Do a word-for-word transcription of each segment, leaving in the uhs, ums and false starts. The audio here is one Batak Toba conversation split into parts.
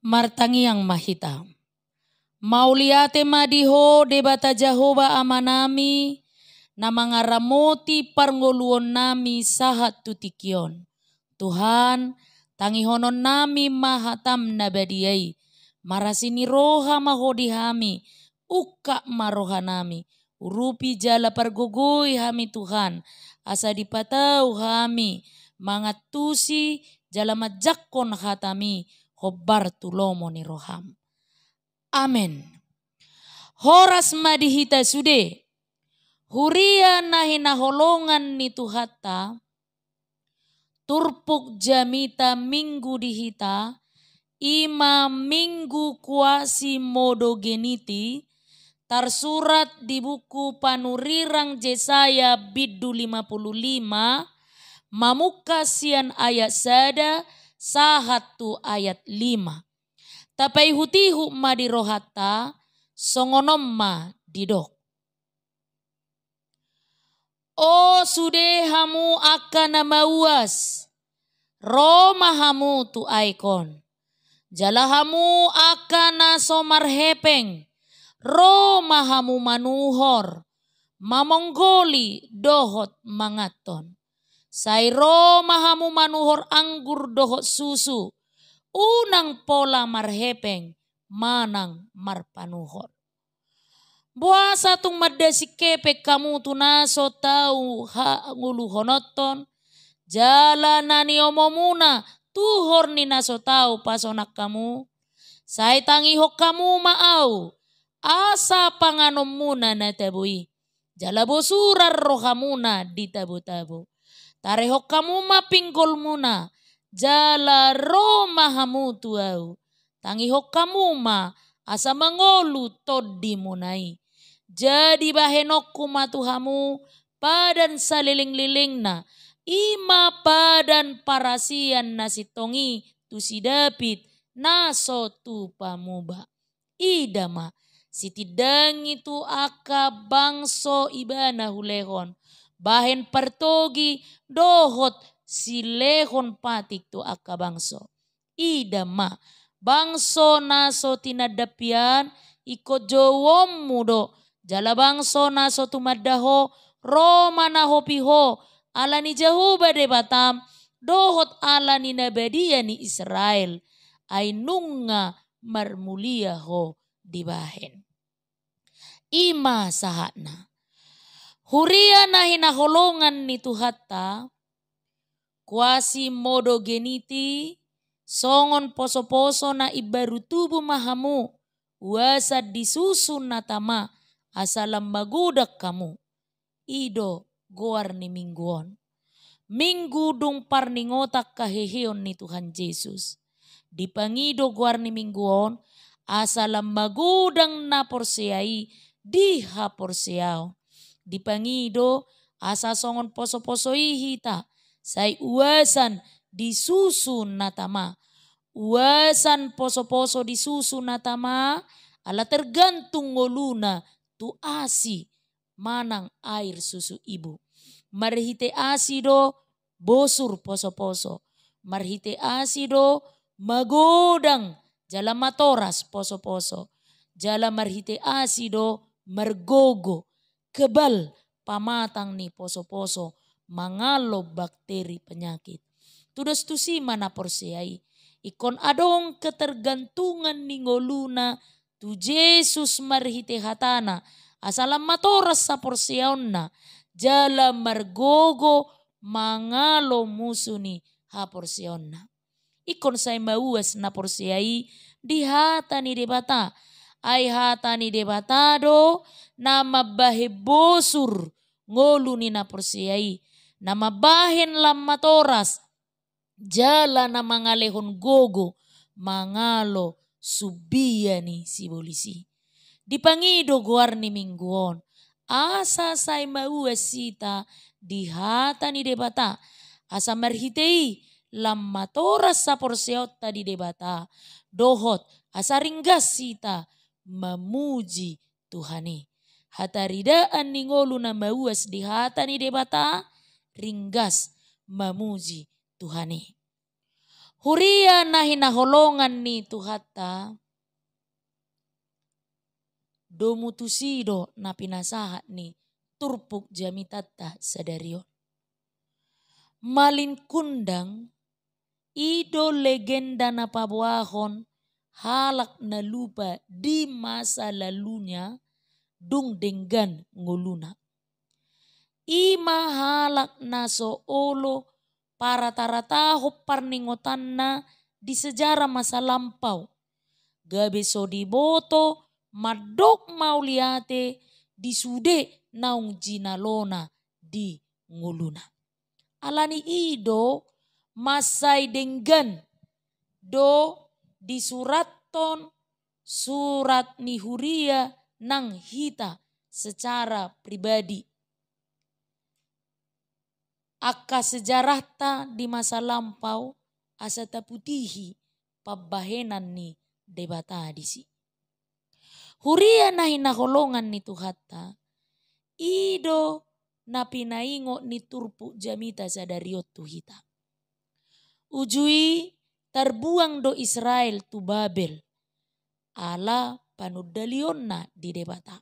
Martangiang ma hita. Mauliate ma di Ho Debata Jahowa Amanami, na mangaramoti parngoluonnami sahat tu tingki on. Tuhan, tangihononnami ma hataM na badia i. Marasi ni roha ma Ho di hami, ungkap ma rohanami, urupi jala pargogoi hami Tuhan, asa dipatau hami mangantusi jala manjangkon hataMi hombar tu lomo ni rohaM. Amen. Horas ma di hita sude, huria na hinaholongan ni Tuhanta. Turpuk jamita Minggu di hita, i ma Minggu Quasimodogeniti, tarsurat di buku panurirang Jesaya bindu lima pulu lima, mamungka sian ayat sada sahat tu ayat lima. Tapaihutihut ma di rohanta, songon on ma didok. O sude hamu angka na mauas, ro ma hamu tu aek on. Jala hamu angka na so marhepeng, ro ma hamu manuhor, mamonggoli dohot manganhon. Sai ro ma hamu manuhor anggur dohot susu, unang pola marhepeng manang marpanuhor. Boasa tung mandasing hepeng hamu tu na so tau hangoluhononhon, jala na niomomuna tuhor ni na so tau pasonang hamu? Sai tangihon hamu ma Au, asa panganonmuna na tabo i, jala bosuran rohamuna di tabotabo. Tarehon hamu ma pinggolmuna, jala ro ma hamu tu Au. Tangihon hamu ma asa mangolu tondimuna i. Jadi bahenonku ma tu hamu padan salelenglelengna, i ma padan parasian na sintong i tu si David na so tupa muba. Ida ma, sitindangi tu angka bangso ibana hulehon, bahen partogi dohot silehon patik tu angka bangso. Ida ma, bangso na so tinandap i an, ingkon jouonmu do, jala bangso na so tumanda ho, ro manahopi ho, ala ni Jahowa Debatam, dohot ala ni na badia ni Israel, ai nunga marmulia ho dibahen. I ma sahatna. Huria na hinaholongan ni Tuhanta, Quasimodogeniti, songon posoposo na imbaru tubu ma hamu, uasan di susu na tama, asa lam magodang hamu. I do goar ni Minggu on. Minggu dung parningotan haheheon ni Tuhan Jesus. Dipangido goar ni Minggu on, asa lam magodang na porsea i di haporseaon. Dipangido asa songon posoposo i hita, sai uasan di susu na tama. Uasan posoposo di susu na tama, ala tergantung ngoluna tu asi manang air susu ibu. Marhite asi do bosur posoposo. Marhite asi do magodang jala matoras posoposo. Jala marhite asi do margogo, kebal, pamatang ni posoposo, mangalo bakteri penyakit. Tudos tusi ma na porsea i. Ingkon adong ketergantungan ni ngoluna tu Jesus marhite hatana, asa lam matoras haporseaonna, jala margogo mangalo musu ni haporseaonna. Ingkon sai mauas na porsea i di hata ni Debata. Ai hata ni Debata do na mambahen bosur ngolu ni na porsea i, na mambahen lam matoras, jala na mangalehon gogo mangalo sumbia ni sibolis i. Dipangido goar ni Minggu on, asa sai mauas hita di hata ni Debata, asa marhite i lam matoras haporseaonta di Debata, dohot asa ringgas hita mamuji Tuhan i. Hataridaan ni ngolu na mauas di hata ni Debata, ringgas mamuji Tuhan i. Huria na hinaholongan ni Tuhanta, domu tusi do na pinasahat ni turpuk jamitanta sadari on. Malin Kundang, i do legenda na paboahon halak na lupa di masa lalunya dung denggan ngoluna. I ma halak na so olo parataratahon parningotanna di sejarah masa lampau. Gabe so diboto mandok mauliate di sude naung jinalona di ngoluna. Alani i do mansai denggan do disurathon surat ni huria nang hita secara pribadi angka sejarahta di masa lampau, asa taputihi pambahenan ni Debata disi. Huria na hinaholongan ni Tuhanta, i do na pinaingot ni turpuk jamita sadari on tu hita. Uju i tarbuang do Israel tu Babel, ala panundalionna di Debata.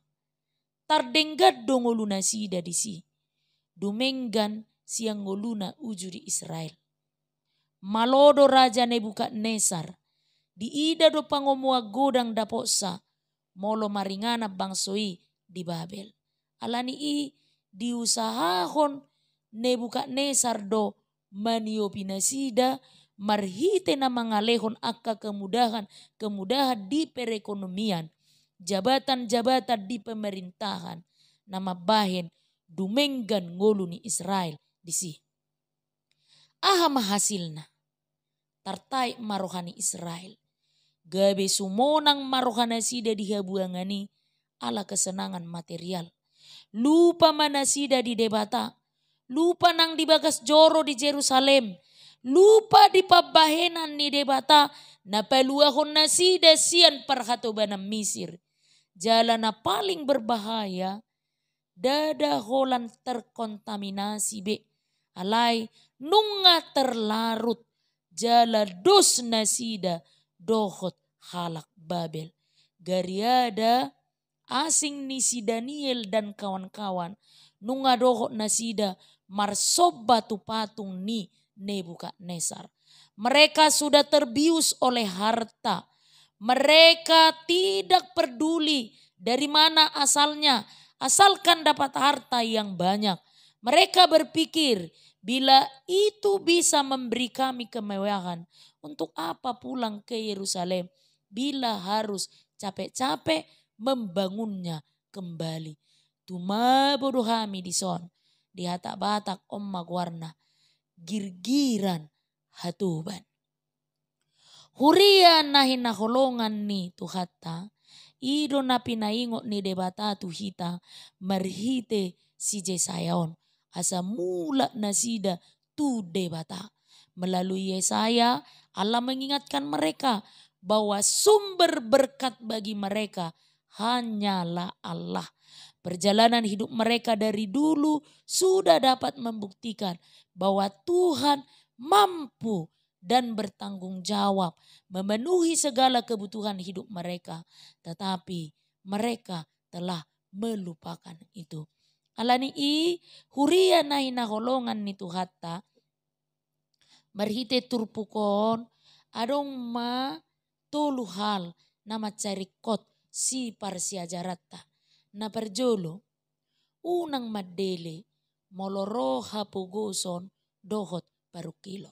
Tardenggan do ngolu nasida disi, dumenggan sian ngoluna uju di Israel. Malo do Raja Nebukadnesar, diida do pangomoan godang dapotsa, molo maringanan bangso i di Babel. Alani i diusahahon Nebukadnesar do maniopi nasida marhite na mangalehon angka kemudahan-kemudahan di perekonomian, jabatan-jabatan di pemerintahan, na mambahen dumenggan ngolu ni Israel disi. Aha ma hasilna? Tartaik ma roha ni Israel. Gabe sumonang ma roha nasida di habuangan i ala kesenangan material. Lupa ma nasida di Debata. Lupa nang di bagas joro di Jerusalem. Lupa di pambahenan ni Debata na paluahon nasida sian parhatobanan Misir. Jala na paling berbahaya, ndada holan terkontaminasi be. Alai nunga terlarut jala dos nasida dohot halak Babel. Gariada asing ni si Daniel dan kawan-kawan, nunga dohot nasida marsomba tu patung ni Nebukadnesar. Mereka sudah terbius oleh harta. Mereka tidak peduli dari mana asalnya, asalkan dapat harta yang banyak. Mereka berpikir, "Bila itu bisa memberi kami kemewahan, untuk apa pulang ke Yerusalem bila harus capek-capek membangunnya kembali?" Tumabo do hami dison, di hata Batak on ma goarna girgiran hatoban. Huria na hinaholongan ni Tuhanta, i do na pinaingot ni Debata tu hita marhite si Jesaya on, asa mulak nasida tu Debata. Melalui Yesaya, Allah mengingatkan mereka bahwa sumber berkat bagi mereka hanyalah Allah. Perjalanan hidup mereka dari dulu sudah dapat membuktikan bahwa Tuhan mampu dan bertanggung jawab memenuhi segala kebutuhan hidup mereka. Tetapi mereka telah melupakan itu. Alani i, huria na hinaholongan ni Tuhanta, marhite turpuk on, adong ma tolu hal na mansai ringkot siparsiajaranta. Na parjolo, unang mandele molo ro hapogoson dohot parungkilon.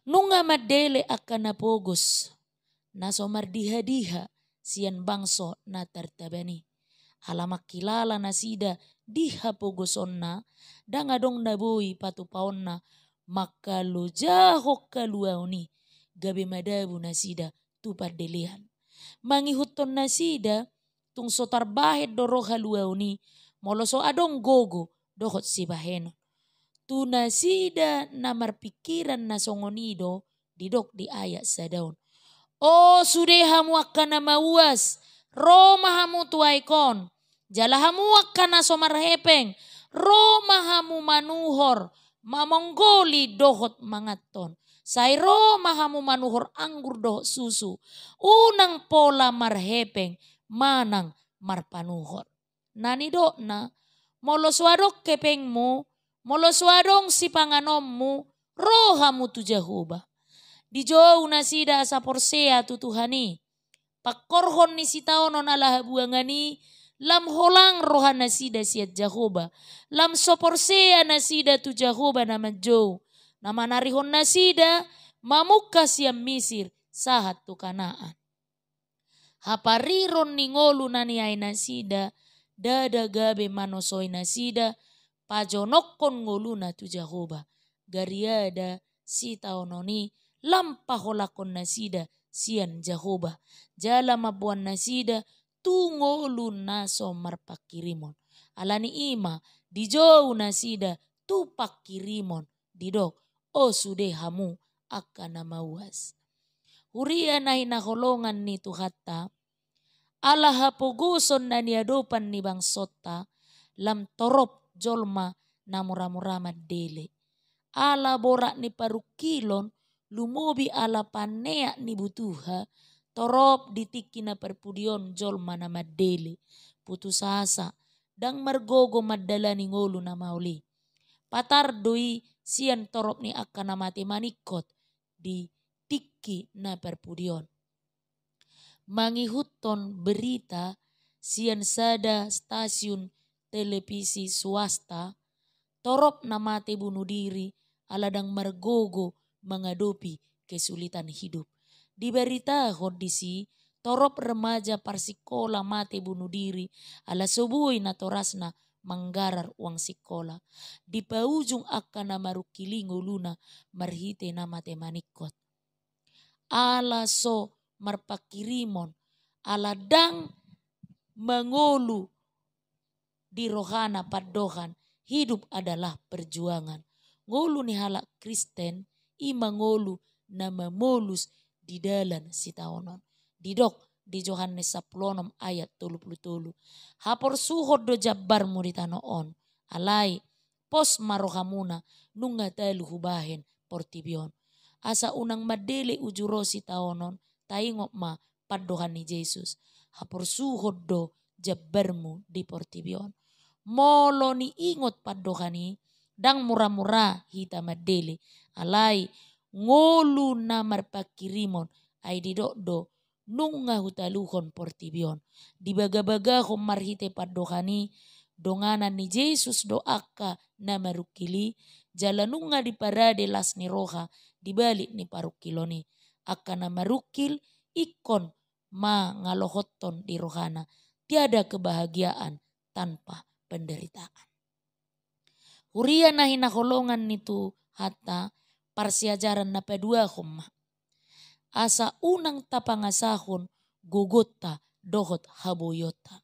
Nunga mandele angka na pogos, na so mardiha-diha sian bangso na tartaban i. Ala mangkilala nasida di hapogosonna, ndang adong na boi patupaonna mangkalojahon haluaon i, gabe madabu nasida tu pandelean. Mangihuthon nasida, tung so tarbahen do ro haluaon i, molo so adong gogo dohot sibahenon. Tu nasida na marpingkiran na songon i do didok di ayat sada on: O sude hamu angka na mauas, ro ma hamu tu aek on, jala hamu angka na so marhepeng, ro ma hamu manuhor, mamonggoli dohot manganhon. Sai ro ma hamu manuhor anggur dohot susu, unang pola marhepeng manang marpanuhor. Na nidokna, molo so adong hepengmu, molo so adong sipanganonmu, ro hamu tu Jahowa. Dijou nasida asa porsea tu Tuhan i. Pangkorhon ni sitaonon ala habuangan i, lam holang roha nasida sian Jahowa, lam so porsea nasida tu Jahowa na manjou, na manarihon nasida mamungka sian Misir sahat tu Kanaan. Hapariron ni ngolu na niae nasida, ndada gabe manosoi nasida, pajonokkon ngoluna tu Jahowa. Gariada sitaonon i lam paholangkon nasida sian Jahowa, jala mamboan nasida tu ngolu na so marpangkirimon. Ala ni i ma dijou nasida tu pangkirimon, didok, o sude hamu angka na mauas. Huria na hinaholongan ni Tuhanta, ala hapogoson na niadopan ni bangsonta, lam torop jolma na muramura mandele. Ala borat ni parungkilon, lumobi ala paneak ni butuha, torop di tingki na parpudi on jolma na mandele, putus asa, ndang margogo mandalani ngolu na maol i. Patar do i sian torop ni angka na mate maningkot di tingki na parpudi on. Mangihuthon berita sian sada stasiun televisi swasta, torop na mate bunuh diri ala ndang margogo mangadopi kesulitan hidup. Dibaritahon disi, torop remaja parsikola mate bunuh diri ala so boi natorasna manggarar uang sikola. Dipaujung angka na marungkil i ngoluna marhite na mate maningkot. Ala so marpangkirimon, ala ndang mangolu di rohana pandohan, hidup adalah perjuangan. Ngolu ni halak Kristen i ma ngolu na mamolus di dalan sitaonon. Didok di Johannes sampulu onom ayat tolu pulu tolu. Haporsuhon do jambarmu di tano on. Alai, pos ma rohamuna, nunga talu hubahen portibi on. Asa unang mandele uju ro sitaonon, taingot ma pandohan ni Jesus. Haporsuhon do jambarmu di portibi on. Molo niingot pandohan i, ndang muramura hita mandele. Alai, ngolu na marpangkirimon, ai didok do, nunga hutaluhon portibi on. Dibagabagahon marhite pandohan i, donganan ni Jesus do angka na marungkil i, jala nunga diparade las ni roha di balik ni parungkilon i. Angka na marungkil ingkon mangalohothon di rohana, tiada kebahagiaan tanpa penderitaan. Huria na hinaholongan ni Tuhanta, parsiajaran na paduahon ma. Asa unang tapangasahon gogonta dohot haboionta.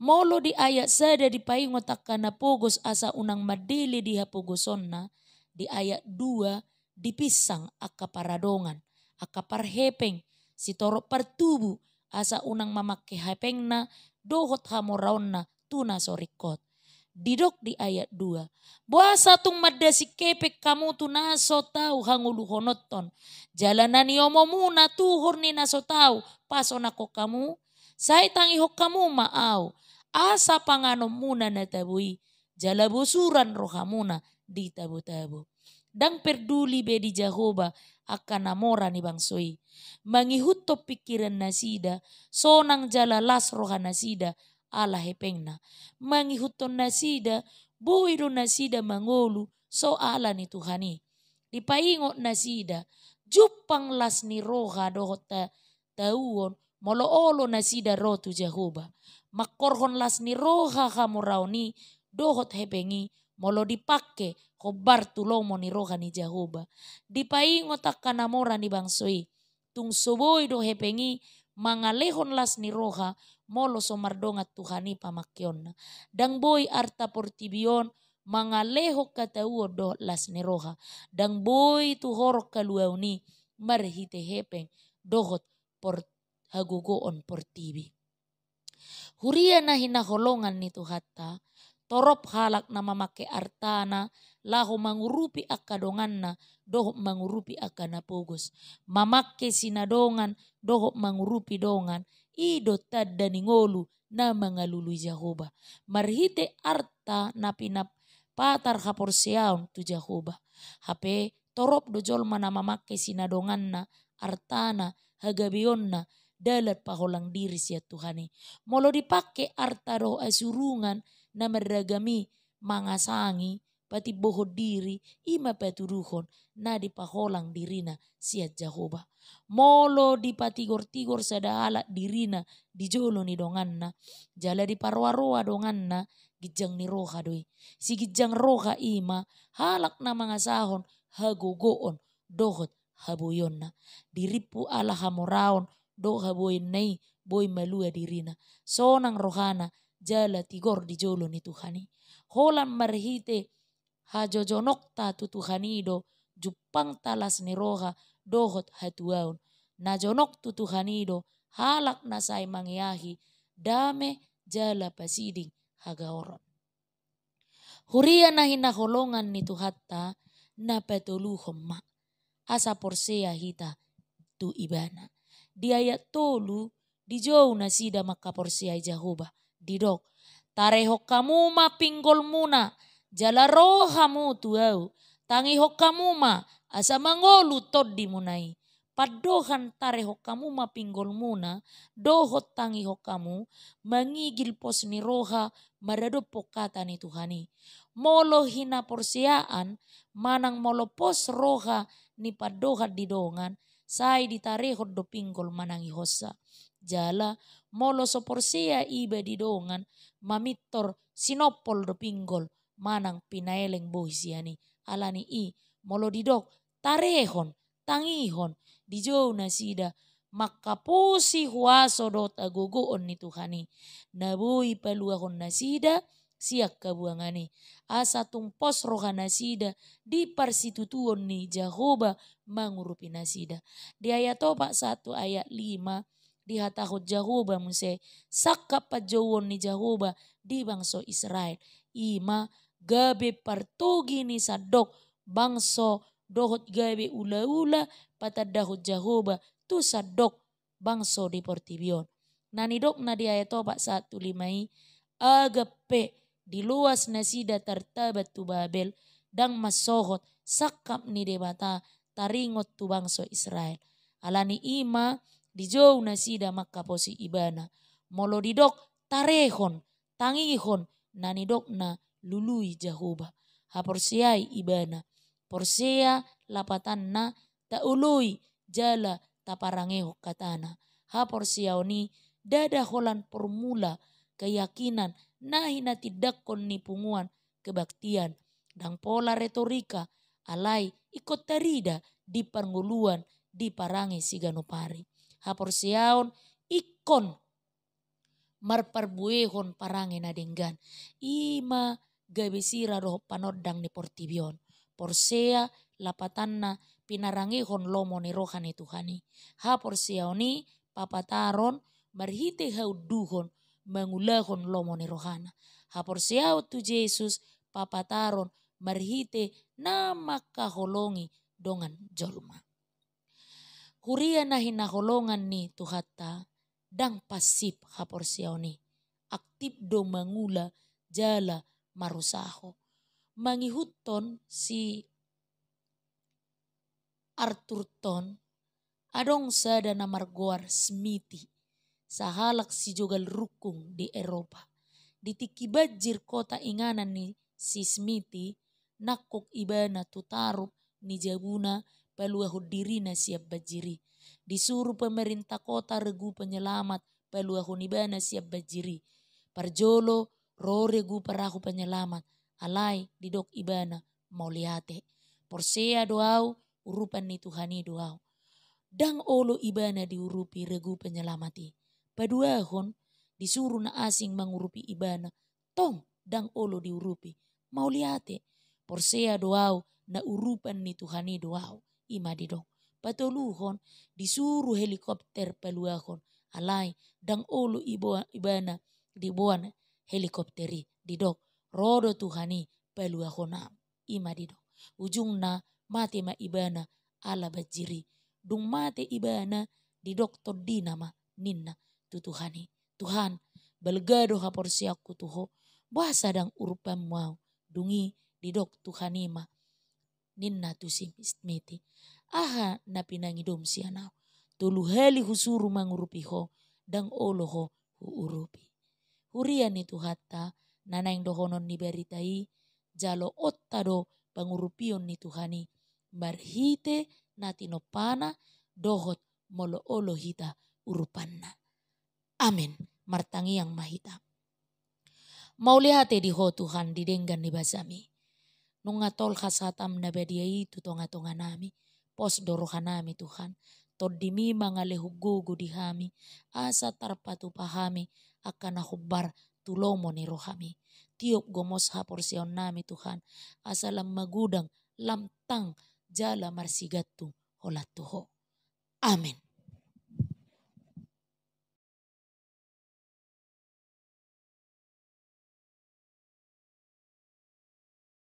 Molo di ayat sada dipaingot angka na pogos asa unang mandele di hapogosonna, di ayat dua dipinsang angka paradongan, angka parhepeng, sitorop partubu, asa unang mamangke hepengna dohot hamoraonna tu na so ringkot. Didok di ayat dua, boasa tung mandasing hepeng hamu tu na so tau hangoluhononhon, jala na niomomuna tuhor ni na so tau pasonanghon hamu? Sai tangihon hamu ma ahu, asa panganonmuna na tabo i, jala bosuran rohamuna di tabotabo. Ndang perduli be di Jahowa angka na mora ni bangso i. Mangihuthon pingkiran nasida, sonang jala las roha nasida, ala hepengna. Mangihuthon nasida, boi do nasida mangolu, so ala ni Tuhan i. Dipaingot nasida, jumpang las ni roha dohot ta-, tauon, molo olo nasida ro tu Jahowa. Mangkorhon las ni roha hamoraon i, dohot hepeng i, molo dipangke hombar tu lomo ni roha ni Jahowa. Dipaingot angka na mora ni bangso i, tung so boi do hepeng i mangalehon las ni roha, molo so mardongan Tuhan i pamangkeonna. Ndang boi arta portibi on mangalehon hatauon dohot las ni roha. Ndang boi tuhoron haluaon i marhite hepeng dohot por-, hagogoon portibi. Huria na hinaholongan ni Tuhanta, torop halak na mamangke artana laho mangurupi angka donganna dohot mangurupi angka na pogos. Mamangke sinadongan dohot mangurupi dongan, i do tanda ni ngolu na mangalului Jahowa. Marhite arta na pinapatar haporseaon tu Jahowa. Hape torop do jolma na mamangke sinadonganna, artana, hagabeonna, dalan paholang diri sian Tuhan i. Molo dipangke arta dohot hasurungan na marragam i mangasangi, patimbohon diri, i ma patuduhon na dipaholang dirina sian Jahowa. Molo dipatigor-tigor sada halak dirina di jolo ni donganna, jala diparoa-roa donganna, ginjang ni roha do i. Siginjang roha i ma halak na mangasahon hagogoon dohot haboionna. Dirimpu ala hamoraon dohot haboionna i boi malua dirina. Sonang rohana jala tigor di jolo ni Tuhan i. Holan marhite hajojonokta tu Tuhan i do jumpangta las ni roha dohot hatuaon. Na jonok tu Tuhan i do halak na sai mangeahi dame jala pasiding hagaoron. Huria na hinaholongan ni Tuhanta, na patoluhon ma, asa porsea hita tu Ibana. Di ayat tolu, dijou nasida mangkaporseai Jahowa, didok: Tarehon hamu ma pinggolmuna, jala ro hamu tu ahu, tangihon hamu ma, asa mangolu tondimuna i. Pandohan tarehon hamu ma pinggolmuna dohot tangihon hamu mangigil pos ni roha maradophon hata ni Tuhan i. Molo hinaporseaan manang molo pos roha ni pandohan di dongan, sai ditarehon do pinggol manangihonsa. Jala molo so porsea iba di dongan, mamintor sinompol do pinggol manang pinaeleng bohi sian i. Alani i, molo didok tarehon, tangihon, dijou nasida mangkaposi huaso dohot hagogoon ni Tuhan i, na boi paluahon nasida sian habuangan i, asa tung pos roha nasida di parsitutuon ni Jahowa mangurupi nasida. Di ayat opat sahat tu ayat lima, dihatahon Jahowa muse sangkap panjouon ni Jahowa di bangso Israel, i ma gabe partogi ni sandok bangso dohot gabe ulaula patandahon Jahowa tu sandok bangso di portibi on. Na nidokna di ayat opat sahat tu lima i, agap pe diloas nasida tartaban tu Babel, ndang mansohot sangkap ni Debata taringot tu bangso Israel. Alani i ma dijou nasida mangkaposi Ibana. Molo didok tarehon, tangihon, na nidokna lului Jahowa. Haporseai Ibana. Porsea lapatanna taoloi jala taparangehon hatana. Haporseaon i ndada holan formula keyakinan na hinatindangkon ni punguan kebaktian, ndang pola retorika, alai ingkon tarida di parngoluan di parange siganup ari. Haporseaon ingkon marparbuehon parange na denggan. I ma gabe sira dohot panondang ni portibi on. Porsea lapatanna pinarangehon lomo ni roha ni Tuhan i. Haporseaon i papataron marhite haunduhon mangulahon lomo ni rohana. Haporseaon tu Jesus papataron marhite na mangkaholongi dongan jolma. Huria na hinaholongan ni Tuhanta, ndang pasif haporseaon i. Aktip do mangula jala marusaho. Mangihuthon si Arthur Ton, adong sada na margoar Smithy, sahalak sijogal rungkung di Eropa. Di tingki banjir kota inganan ni si Smithy, nangkok ibana tu tarup ni jabuna paluahon dirina sian banjir i. Disuru pemerintah kota regu penyelamat paluahon ibana sian banjir i. Parjolo ro regu perahu penyelamat, alai didok ibana, mauliate. Porsea do au, urupan ni Tuhan i do au. Ndang olo ibana diurupi regu penyelamat i. Paduahon, disuru na asing mangurupi ibana, tong ndang olo diurupi. Mauliate. Porsea do au na urupan ni Tuhan i do au. I ma didok. Patoluhon, disuru helikopter paluahon. Alai ndang olo iboa-, ibana diboan helikopter i. Didok, ro do Tuhan i paluahon au. I ma didok, ujungna mate ma ibana ala banjir i. Dung mate ibana, didok tondina ma ninna tu Tuhan i: Tuhan, balga do haporseaonku tu Ho, boasa ndang urupanmu ahu? Dung i didok Tuhan i ma ninna tu si Smith i: Aha na pinangidom sian ahu? Tolu hali husuru mangurupi ho, ndang olo ho huurupi. Huria ni Tuhanta, na naeng dohonon ni barita i, jaloonta do pangurupion ni Tuhan i marhite na tinompana dohot molo olo hita urupanna. Amen. Martangiang ma hita. Mauliate di Ho Tuhan di denggan ni basaMi. Nunga tolhas hataM na badia i tu tongatonganami. Pos do rohanami Tuhan. TondiMi mangalehon gogo di hami, asa tarpatupa hami angka na hombar tu lomo ni rohaMi. Tiop gomos haporseaonnami Tuhan, asa lam magodang, lam tang, jala marsigantung holan tu Ho. Amen.